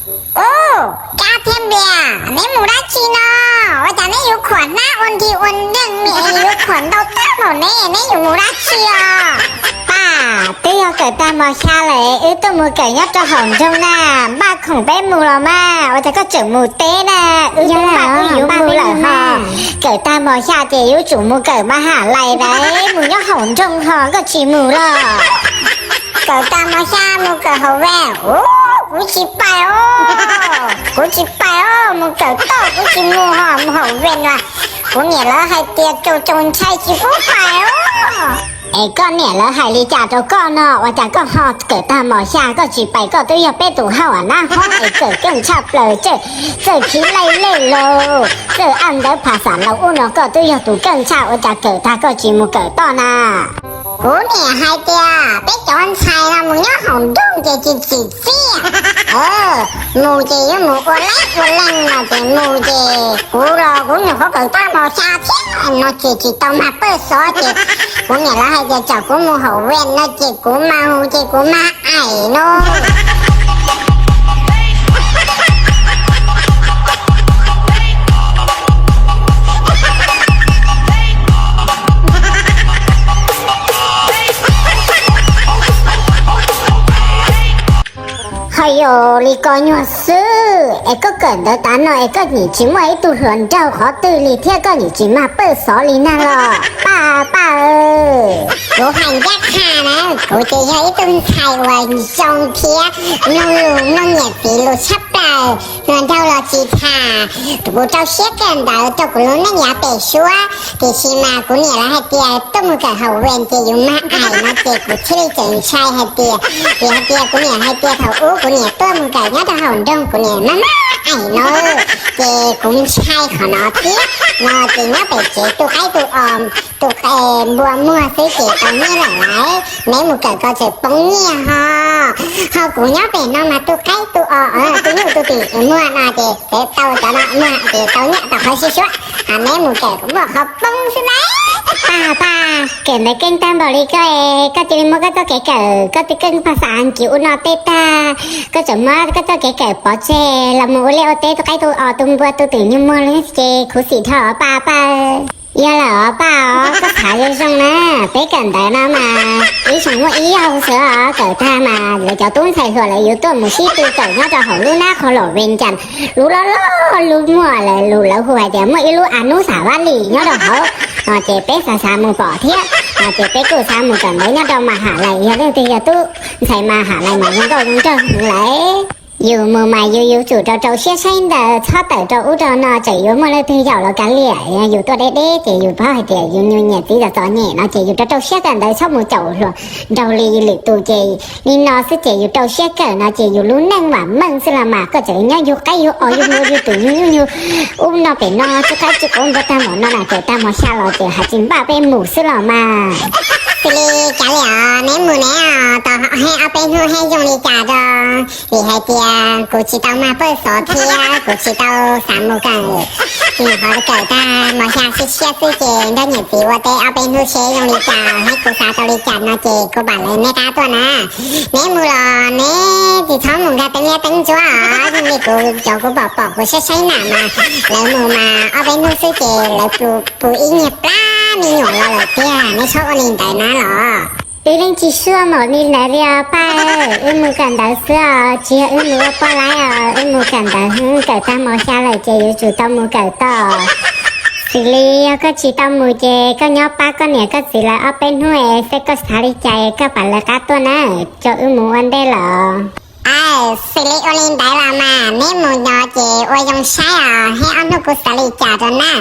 Ub, Kab thiab Nplias, neb mus dab tsi no? Ua cas neb yuav khuam hnab ua nrig ua nreeg li, yuav khuam ntau tag npaum ne, neb yuav mus dab tsi os? Paj, twb yog kawm tag mos xya lawm, wb tuaj mus kawm nyob rau hauv nroog na. Npaj khoom peb mus los mas, ua cas koj tseem mus teb na? Wb twb npaj peb yuav mus lawm hos. Kawm tag mos xya ces yuav tsum mus kawm mas ham lais ntawd, mus nyob hauv nroog hos koj tsis mus los? Kawm tag mos xya mus kawm hauv vaj. Ub, kuv tsis pais os, kuv tsis pais os, mus kawm toj kuv tsis mus hos, mus hauv vaj no. Kuv niam lawv hais tias tsaus tsaus ntshai tsis pub pais os. Es koj niam lawv hais li cas rau koj no? Ua cas koj ho kawm tag mos xya koj tsis pais? Koj twb yog peb tus hauj a nab hob es kawm keej tshaj plaws, txawj khiv laij lej laus, txawj aj ntawv phas xas laus ub no, koj twb yog tus keej tshaj, ua cas kawm tag koj tsis mus kawm toj na? Kuv niam hais tias peb cov ntxhais no mus nyob hauv nroog ces tsis tsim txiaj, mus ces yuav mus ua leej ua leej no ces mus ces kuv los kuv nyuam qhuav kawm tag mos xya thiab no ces tsis tau mag pawj xov ces kuv niam lawv hais tias tsam kuv mus hauv vaj no ces kuv mas mus ces kuv mag aim no. Hos yog li ko nyuag xwb es koj kawm ntawv tas no es koj nim tsis muaj ib tug hluas nraug qhov twg li thiab koj nim tsis mag pawj xov li nag los Paj, Paj. Kuv hais ncaj qha na, kuv ces yog ib tug ntxhais uas zoo thiab mloog lus mloog niam txiv lus tshaj plaws, hluas nraug los tsis tham. Kuv rau siab kawm ntawv rau kuv lub neej yav pem suab, tiam sis mas kuv niam lawv hais tias tuaj mus kawm hauv vaj ces yus mag aim no ces kuv thiaj li tseem ntshai hais tias, vim hais tias kuv niam hais tias thaum ub kuv niam tuaj mus kawm nyob rau hauv nroog kuv niam mag mag aim no, ces kuv ntshai qhov no thiab no ces nyob pem tsev tu qaib tu os, tu npua muag xwb ces tau nyiaj lawm lawm, neb mus kawm ko tseem poob nyiaj ho. Ho kuv nyob pem no mas tu qaib tu os, tu nyuj tu twm muag no ces tseem tau cov no muag ces tau nyiaj tau qhov sib suab, ho neb mus kawm muaj qhov poob xwb na. Paj, Paj, kawm ntawv keej tag npaum li koj es koj cia li muab koj txoj kev kawm, koj twb keej phas xas Askiv ub no tej tag, koj tseem muab koj txoj kev kawm pov tseg los mus ua liaj ua teb tu qaib tu os tu npua tu twm nyuj muag li ces khuv xim dhau Paj, Paj. Yog lawm os Paj os, koj xav zoo zoo na, peb kawm ntawv no mas ib xyoo muaj ib zaug xwb os, kawm tag mas lawv cov tub ntxhais hluas lawv yuav tuaj mus sib tw kawm nyob rau hauv lub nab qhov lom Vees Cas, lub loj loj lub muaj lawv, lawv hu hais tias muaj ib lub a nub xav vaj lim nyob rau hauv no ces peb xav xav mus pom thiab no ces peb kuj xav mus kawm ntawv nyob rau mas ham lais, yog leej twg yog tub ntxhais mas ham lais mas zoo nkauj zoo nraug heev lawm. Yus mus mas yus yuav tsum rau rau siab saib ntawd, txhob tawm rau ub rau no, tseem yuav muaj leej twg yaum los kav liam. Yus tuaj deb deb ces yus paub hais tias yus nyuag niam txiv txom txom nyem no ces yus rau rau siab kawm ntawv, txhob mus caum hluas nraug li lwm tus ces li no xwb ces yus rau siab kawm no ces yus lub neej vam meej xwb los mas. Koj tseem nyob yug qaib yug os yug npua yug twm yug nyuj yug ub no pem no tsis qaib tsis quav npua tag npaum no na, kawm tag mos xya los ces hais tsis npaj peb mus xwb los mas. Xws li kav liam os, neb mus neb os, tau hej ob peb hnub hej zoo li cas rau, vim hais tias kuv tsis tau mag pawj xov thiab kuv tsis tau xav mus kawm, nyuam qhuav kawm tag mos xya tshiab tshiab xwb ces nrog niam txiv ua teb ob peb hnub seb zoo li cas, hej kuv xav tau li cas no ces kuv pam lawv neb qab tuaj na. Neb mus los neb tsis txhob mus nkag teeb liab teeb ntsuab os, zoo li kuv cov kuv pom pom kuv saib saib nam mas lawv mus mas ob peb hnub xwb ces lawv pus ib nyuag plab me nyuam los lawm tiag, neb txhob ua li ntawd na los. Wb yeej tsis xyuaj npaum li ntawd li os Paj, wb mus kawm ntawv xwb os, tsis yog wb mus ua poj laib os, wb mus kawm ntawv, kawm tag mos xya lawm ces yuav tsum tau mus kawm toj. Xws li yog koj tsis tau mus ces koj nyob pab koj niam koj txiv lawv ob peb hnub es seb koj xav li cas koj pam lawv qab tuaj na, tso wb mus ua ntej lawm. Aw, xws li ua li ntawd los mas neb mus no ces ua zoo saib os, hej ob hnub kuv xav li cas rau na.